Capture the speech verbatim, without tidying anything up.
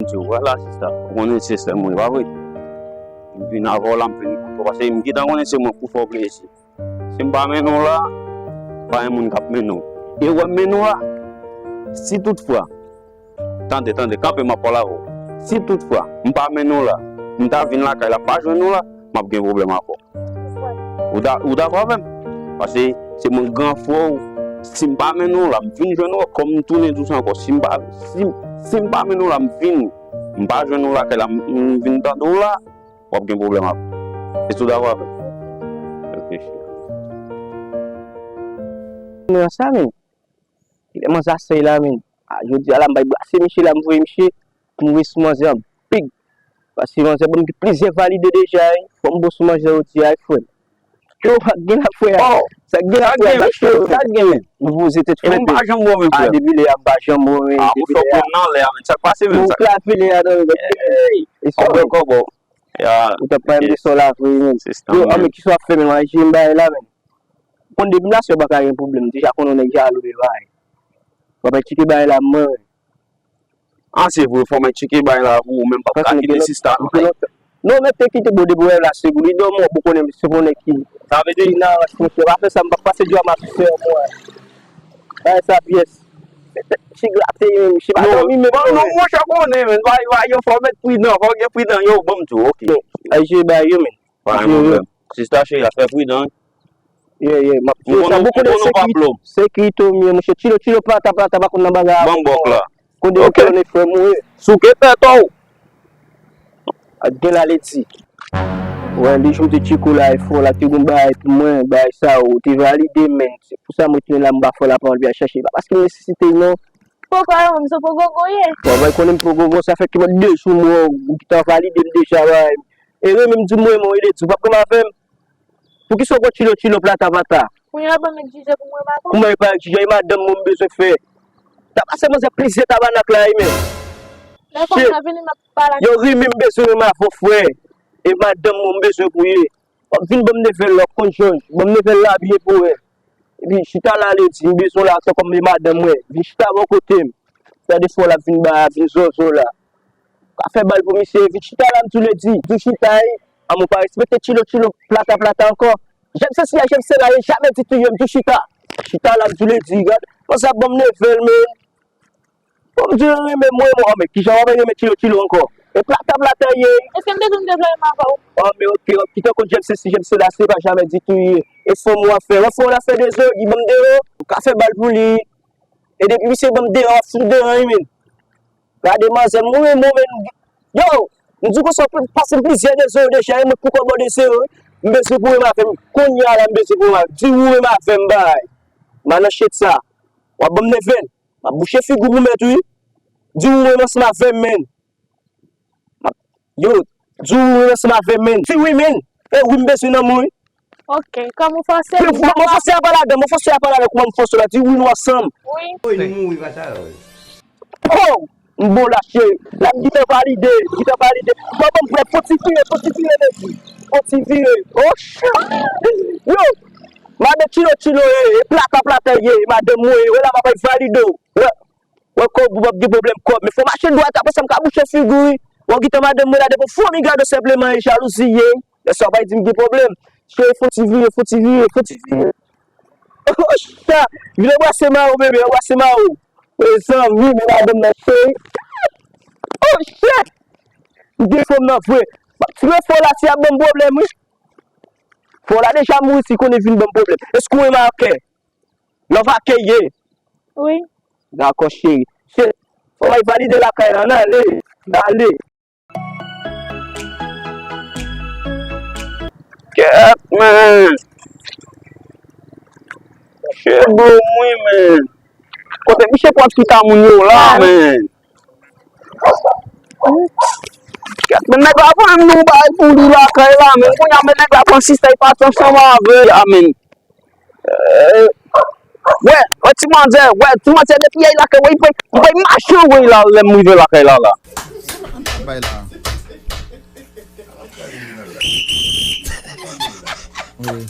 Di w, vwala, sista. Ou konnen se sè mwen, pa vre? M vin avè w la, m vin pou twa, paske m gentan konnen se mwen pou fè w plezi. Si m pa mennen w la, pa gen moun k ap mennen w. E w wè m mennen w la, si toutfwa, tande, tande, kanpe, m ap pale avè w. Si toutfwa, m pa mennen w la, m ta vin lakay la, m pa jwenn ou la, m ap gen pwoblèm avè w. Ou da-, ou dakò avè m? Paske se mwen gran frè w. Si m pa mennen w la, m vin jwenn ou, kòm m tounen di w sa ankò, si m pa, si, si m pa mennen w la, m vin, m pa jwenn ou lakay la, m, m vin tande w la, w ap gen pwoblèm avè m. Èske w dakò avè m? Ok, cheri. Nan sa, men. Kilè manzè a sèy la, men. A, jodi a la, m bay brase misye la, m voye misye pou m voye sou manzè an big. Paske manzè ban m plizyè valide deja, wi. Fò m bon sou manzè jodi a, wi, frè m. Yo, sa k gen la, frè? Oh, sa k gen la, frè? Sa k gen, sa k gen, men? Nou poze tèt, frè. E m pa janm wè w, men, frè. A, depi lè a, m pa janm wè w, men. A, ou fè pran nan lè a, men. Sa k pase, men? Ou klave lè a, non, men. Hey! E sa, kòbò, kòbò. Ya, ou t ap pale de sa la, frè, men. Yo, a, men, kisa w ap fè, men? Manje m bagay la, men. Konn depi m la, sè, pa ka gen pwoblèm. Deja konnen nèg jalou, men, bagay. W ap tcheke bagay la, mwen. A, se vre, fò mwen tcheke bagay la pou ou menm, p ap ka kite sista non. Non, men te kite bon depi w la, se pou li dòmi, ou konnen se pou nèg ki. Sa vle di ki nan rans, monchè, pa fè sa, m p ap pase djòl a sè mwen. Bagay sa pyès. Ti grate, men, misye pa dòmi, men. Non, monchè, konnen, men, bagay yo fò mèt pridan, fò gen pridan, yo, ban m di w, ok. Ay, je bagay yo, men. Pa gen pwoblèm. Sista cheri, a fè pridan, wi. Yeah, yeah, m ap di w sa, bon, konnen se ki, se ki to m ye, monchè. Tchilo, tchilo, plata, plata, pa konn nan bagay avè m. Ban m bòk la. Konn de konnen frè m ou ye. Souke tèt ou. A gen la leti. Wè, li joute tchiko la, e fò la, te gon bagay pou mwen, bagay sa, ou te valide, men. Se pou sa mwen tounen la, m pa fè la, pa anvi al chèche. Pa paske m nesesite, non. Poko a, m se poko goye. Bon, mwen konnen m poko goye, sa fè ki mwen de jou, mwen, ou ki ta valide m deja, bagay. E renmen m di mwen, mwen, e de di, w p ap renmen avè m. Poukisa w pran tchilo, tchilo, plata, plata? Kounye a ban m egzije pou mwen, papa. Kouman e pa egzije? E madanm mwen m bezwen fè. Ta pase manzè plizyè tabanak la, e men. Lè fanm nan vini, m ap pale ak. Yo ri, men m bezwen renmen avè w, frè. E madanm mwen m bezwen pou ye. W ap vin ban m neve l la, w ap konn jan, ban m neve l la byen pou wè. Epi chita la, li di, m bezwen w la, tankou m e madanm mwen. Vin chita bò kote m. Sa de fwa l ap vin ba, vin zozo la. Ka fè bal pou misye, vin chita la, m di w li di, di w chita, e. Anmwe w pa respekte tchilo, tchilo, plata, plata ankò. Jèm sesi a, jèm sela, yo jamè di touye m, di w chita. Chita la, m di w li di, gad. Konsa, ban m neve l, men. Bon, m di w renmen mwen, mwen, men kijan w ap renmen tchilo, tchilo ankò? E plata, plata ye. Èske m te di w m te vle renmen avè w? Oh, men ok, ok, kite w konn jèm sesi, jèm sela, se pa jamè di touye. E fanm ou ap fè, wè fanm ou ap fè dezòd, li ban m deyò, ou ka fè bal pou li. E depi misye ban m deyò, w ap fout deyò, wi, men. Gade manzè, m renmen w, men. Yo, m di w konsa, w pase m plizyè dezòd deja, e mwen poko abòne se yo, wi. M bezwen pou renmen avè m. Kounye a la, m bezwen pou renmen avè m. Di w renmen avè m, bay. M a nan chet sa. W ap ban m neve l. M ap bouche figi w pou mèt, wi. Di w renmen ansanm avè m, men. M ap, yo, di w renmen ansanm avè m, men. Di wi, men. E wi, m bezwen nan mwen, wi. Ok, kòm ou fòse m, mwen fòse a pa ladan, mwen fòse a pa ladan, kouman m fòse w la? Di wi, nou ansanm. Wi. Wi, nou mouri pa sa, wi. Oh! M bon la, cheri. La, m gentan valide, m gentan valide. Bon, bon, frè, fò ti vire, fò ti vire, nèg. Fò ti vire. Oh, shit! Yo! Madan Tchilo Tchilo ye, e plata plata ye, madanm mwen ye, wè la m ap valide w. Wè, wè kòb ou p ap gen pwoblèm kòb, men fò w mache dwat, apre sa m ka bouche figi w, wi. Wè w gentan madanm mwen la, depi w fè yon mi gade w senpleman, e jalouzi ye, wi. Lè sa w pa di m gen pwoblèm. Cheri, fò ti vire, fò ti vire, fò ti vire. Oh, cha! Vin anbrase mari w, bebe, anbrase mari w. Mezanmi, men madanm nan cheri. Oh, shit! M gen fanm nan vre. M ap tire fò la, si ap ban m pwoblèm, wi. Fò la deja mouri, si konnen vin ban m pwoblèm. Èske w renmen ak kè? Love ak kè ye? Wi. Dakò, cheri. Shit! Fò m al valide lakay la, n ale. N ale. Kèt, men. Misye gwo, wi, men. Kote misye pran chita moun yo la, men. Kèt, men nèg la pran nou bay pou li lakay la, men. Kounye a, men nèg la pran sista, li pati ansanm avè l, a, men. Eh, wè, wè ti manzè, wè ti manzè depi yè lakay, wè, li pran, li pran mache, wè, la, lè m rive lakay la, la. Bay la. Wi.